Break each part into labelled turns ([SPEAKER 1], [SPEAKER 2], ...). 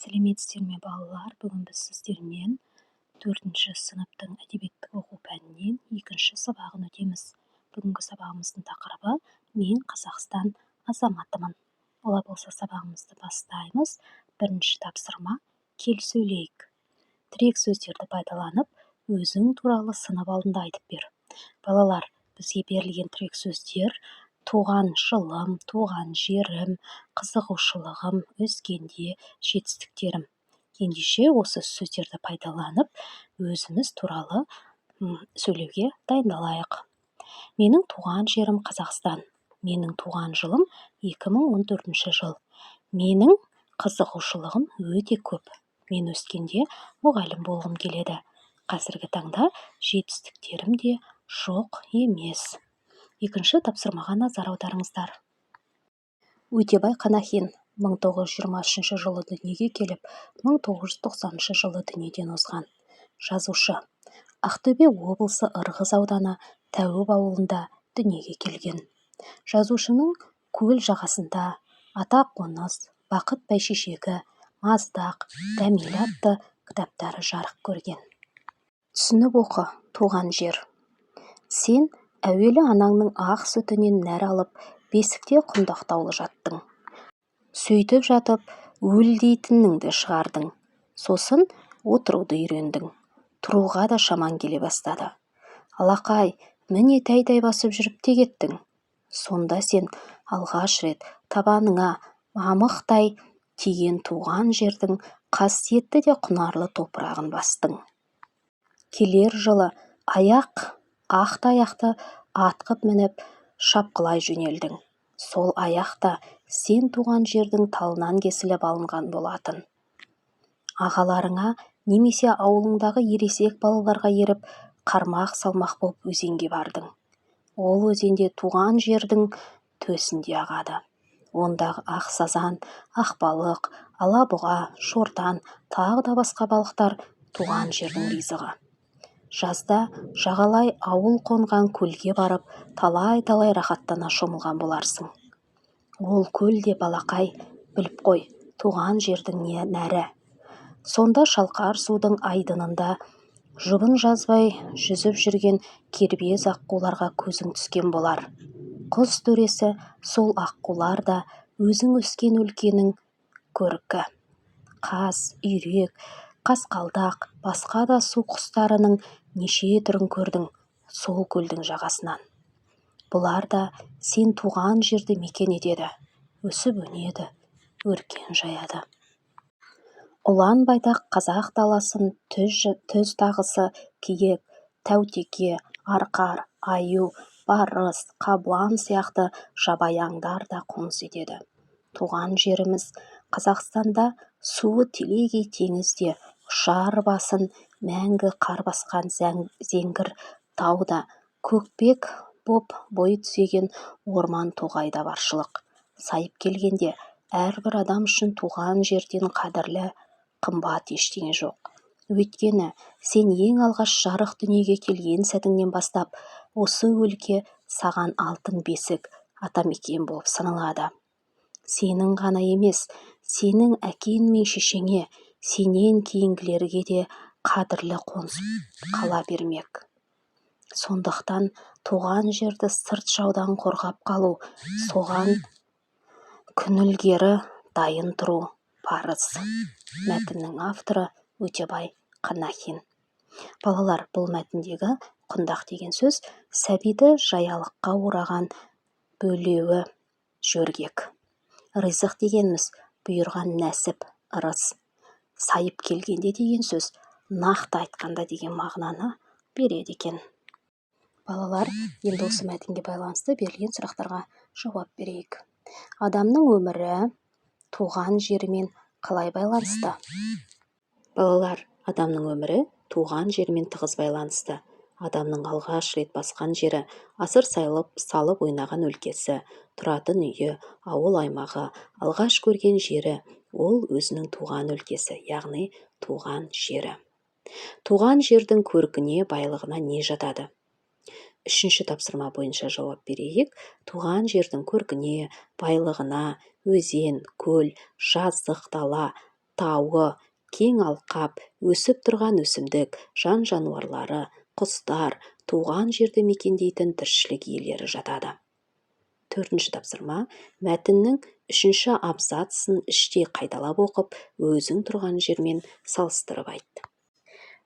[SPEAKER 1] Сәлеметсіздер ме, балалар! Бүгін біз сіздермен төртінші сыныптың әдебиеттік оқу пәнінен екінші сабағын өтеміз. Бүгінгі сабағымыздың тақырыбы: «Мен Қазақстан азаматымын». Олай болса, сабағымызды бастаймыз. Бірінші тапсырма: «Кел, сөйлейік». Тірек сөздерді пайдаланып, өзің туралы сынып алдында айтып бер. Балалар, бізге берілген тірек сөздер: туған жылым, туған жерім, қызығушылығым, өскенде, жетістіктерім. Ендеше, осы сөздерді пайдаланып, өзіміз туралы сөйлеуге дайындалайық. Менің туған жерім – Қазақстан. Менің туған жылым – 2014 жыл. Менің қызығушылығым өте көп. Мен өскенде мұғалім болғым келеді. Қазіргі таңда жетістіктерім де жоқ емес. Екінші тапсырмаға назар аударыңыздар. Өтебай Қанахин 1923 жылы дүниеге келіп, 1990 жылы дүниеден озған жазушы. Ақтөбе облысы Ырғыз ауданы Тәуіп ауылында дүниеге келген. Жазушының «Көл жағасында», «Ата қоныс», «Бақыт бәйшешегі», «Маздақ», «Дәмелі» атты кітаптары жарық көрген. Түсініп оқы. Туған жер. Сен әуелі анаңның ақ сүтінен нәр алып, бесікте құндақтаулы жаттың. Сөйтіп жатып уілдейтініңді шығардың. Сосын отыруды үйрендің. Тұруға да шамаң келе бастады. Алақай, міне, тәй-тәй басып жүріп те кеттің. Сонда сен алғаш рет табаныңа мамықтай тиген туған жердің қасиетті де құнарлы топырағын бастың. Келер жылы аяқ ақ таяқты ат қып мініп, шапқылай жөнелдің. Сол аяқ та сен туған жердің талынан кесіліп алынған болатын. Ағаларыңа немесе ауылыңдағы ересек балаларға еріп, қармақ салмақ боп өзенге бардың. Ол өзен де туған жердің төсінде ағады. Ондағы ақ сазан, ақ балық, алабұға, шортан, тағы да басқа балықтар туған жердің ризығы. Жазда жағалай ауыл қонған көлге барып, талай-талай рахаттана шомылған боларсың. Ол көл де, балақай, біліп қой, туған жердің нәрі. Сонда шалқар судың айдынында жұбын жазбай жүзіп жүрген кербез аққуларға көзің түскен болар. Құс төресі сол аққулар да өзің өскен өлкенің көркі. Қаз, үйрек, қасқалдақ, басқа да су құстарының неше түрін көрдің сол көлдің жағасынан. Бұлар да сен туған жерді мекен етеді, өсіп-өнеді, өркен жаяды. Ұлан-байтақ қазақ даласын түз тағысы киік, тәутеке, арқар, аю, барыс, қабылан сияқты жабайы аңдар да қоныс етеді. Туған жеріміз Қазақстанда суы телегей теңіз де, ұшар басын мәңгі қар басқан зеңгір тау да, көкпек боп бой түзеген орман-тоғай да баршылық. Сайып келгенде, әрбір адам үшін туған жерден қадірлі, қымбат ештеңе жоқ. Өйткені сен ең алғаш жарық дүниеге келген сәтіңнен бастап осы өлке саған алтын бесік, атамекен болып саналады. Сенің ғана емес, сенің әкең мен шешеңе, сенен кейінгілерге де қадірлі қоныс қала бермек. Сондықтан туған жерді сырт жаудан қорғап қалу, соған күнілгері дайын тұру парыз. Мәтіннің авторы – Өтебай Қанахин. Балалар, бұл мәтіндегі құндақ деген сөз – сәбиді жаялыққа ораған бөлеуі, жөргек. Ризық дегеніміз – бұйырған нәсіп, ырыс. Сайып келгенде деген сөз нақты айтқанда деген мағынаны береді екен. Балалар, енді осы мәтінге байланысты берілген сұрақтарға жауап берейік. Адамның өмірі туған жерімен қалай байланысты? Балалар, адамның өмірі туған жерімен тығыз байланысты. Адамның алғаш рет басқан жері, асыр салып ойнаған өлкесі, тұратын үйі, ауыл-аймағы, алғаш көрген жері – ол өзінің туған өлкесі, яғни туған жері. Туған жердің көркіне, байлығына не жатады? Үшінші тапсырма бойынша жауап берейік. Туған жердің көркіне, байлығына өзен, көл, жазық дала, Тауы, кең алқап, өсіп тұрған өсімдік, жан-жануарлары, құстар, туған жерді мекендейтін тіршілік иелері жатады. Төртінші тапсырма. Мәтіннің үшінші абзацын іштей қайталап оқып, өзің тұрған жермен салыстырып айт.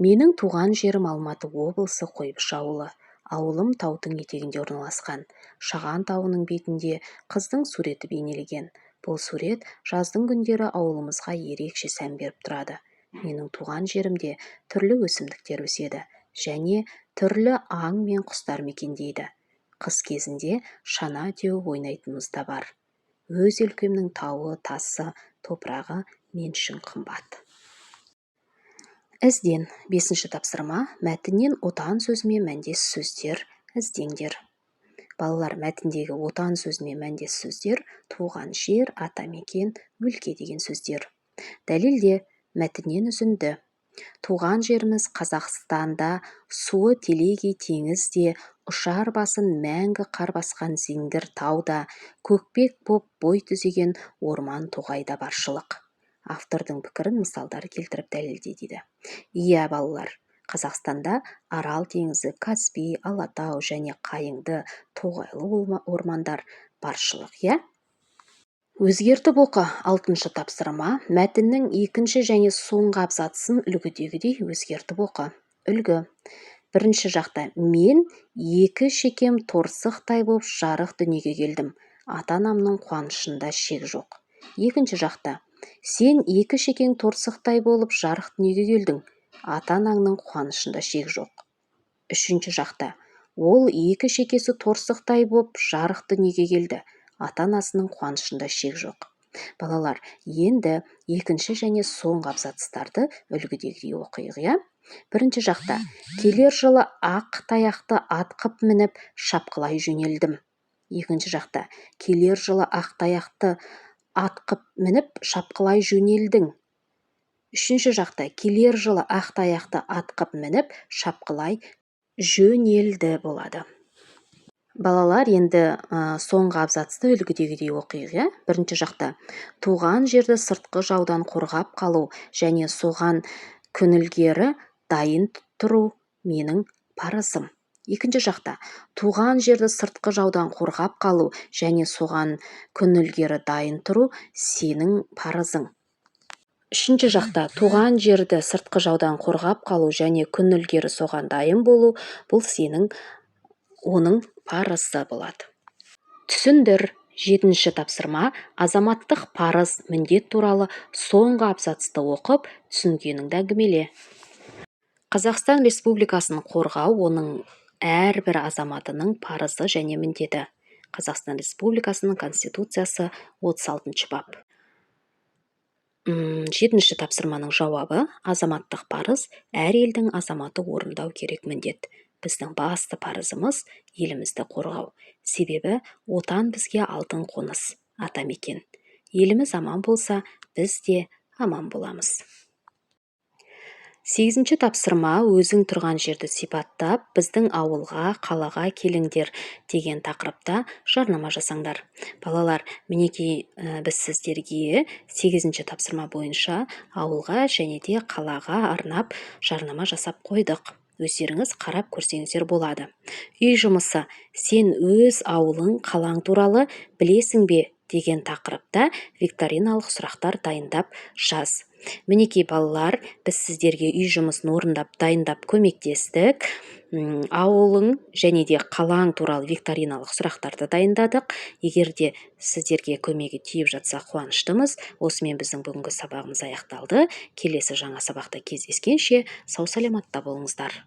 [SPEAKER 1] Менің туған жерім Алматы облысы, Қойбыш ауылы. Ауылым таудың етегінде орналасқан. Шаған тауының бетінде қыздың суреті бейнелеген. Бұл сурет жаздың күндері ауылымызға ерекше сән беріп тұрады. Менің туған жерімде түрлі өсімдіктер өседі және түрлі аң мен құстар мекендейді. Қыс кезінде шана теуіп ойнайтынымыз да бар. Өз өлкемнің тауы, тасы, топырағы мен үшін қымбат. Ізден. Бесінші тапсырма. Мәтіннен «Отан» сөзімен мәндес сөздер іздеңдер. Балалар, мәтіндегі «Отан» сөзімен мәндес сөздер: туған жер, атамекен, өлке деген сөздер. Дәлелде. Мәтіннен үзінді. Туған жеріміз Қазақстанда суы телегей теңіз де, ұшар басын мәңгі қар басқан зеңгір тау да, көкпек боп бой түзеген орман, тоғай да баршылық. Автордың пікірін мысалдар келтіріп дәлелде, дейді. Иә, балалар, Қазақстанда Арал теңізі, Каспий, Алатау және қайыңды, тоғайлы ормандар баршылық, иә. Өзгертіп оқы. Алтыншы тапсырма. Мәтіннің екінші және соңғы абзацын үлгідегідей өзгертіп оқы. Үлгі. Бірінші жақта: «Мен екі шекем торсықтай боп жарық дүниеге келдім. ата анамның қуанышында шек жоқ». Екінші жақта: «Сен екі шекең торсықтай болып жарық дүниеге келдің. Ата-анаңның қуанышында шек жоқ». Үшінші жақта: «Ол екі шекесі торсықтай боп жарық дүниеге келді. Ата-анасының қуанышында шек жоқ». Балалар, енді екінші және соңғы абзацтарды үлгідегідей оқиық, иә. Бірінші жақта: «Келер жылы ақ таяқты ат қып мініп, шапқылай жөнелдім». Екінші жақта: «Келер жылы ақ таяқты ат қып мініп, шапқылай жөнелдің». Үшінші жақта: «Келер жылы ақ таяқты ат қып мініп, шапқылай жөнелді» болады. Балалар, енді соңғы абзацты үлгідегідей оқиық, иә. Бірінші жақта: «Туған жерді сыртқы жаудан қорғап қалу және соған күн ілгері дайын тұру менің парызым». Екінші жақта: «Туған жерді сыртқы жаудан қорғап қалу және соған күн ілгері дайын тұру сенің парызың». Үшінші жақта: «Туған жерді сыртқы жаудан қорғап қалу және күн ілгері соған дайын болу бұл сенің, оның парызы» болады. Түсіндір. Жетінші тапсырма. Азаматтық парыз, міндет туралы соңғы абзацты оқып, түсінгеніңді әңгімеле. Қазақстан Республикасын қорғау оның әрбір азаматының парызы және міндеті. Қазақстан Республикасының Конституциясы, 36 бап. Жетінші тапсырманың жауабы: азаматтық парыз – әр елдің азаматы орындау керек міндет. Біздің басты парызымыз – елімізді қорғау. Себебі Отан бізге алтын қоныс, атамекен. Еліміз аман болса, біз де аман боламыз. Сегізінші тапсырма. Өзің тұрған жерді сипаттап, «Біздің ауылға, қалаға келіңдер» деген тақырыпта жарнама жасаңдар. Балалар, мінекей, біз сіздерге сегізінші тапсырма бойынша ауылға және де қалаға арнап жарнама жасап қойдық. Өздеріңіз қарап көрсеңіздер болады. Үй жұмысы: «Сен өз ауылың, қалаң туралы білесің бе» деген тақырыпта викториналық сұрақтар дайындап жаз. Мінекей, балалар, біз сіздерге үй жұмысын орындап, дайындап көмектестік. Ауылың және де қалаң туралы викториналық сұрақтарды дайындадық. Егер де сіздерге көмегі тиіп жатса, қуаныштымыз. Осымен біздің бүгінгі сабағымыз аяқталды. Келесі жаңа сабақта кездескенше, сау саламатта болыңыздар.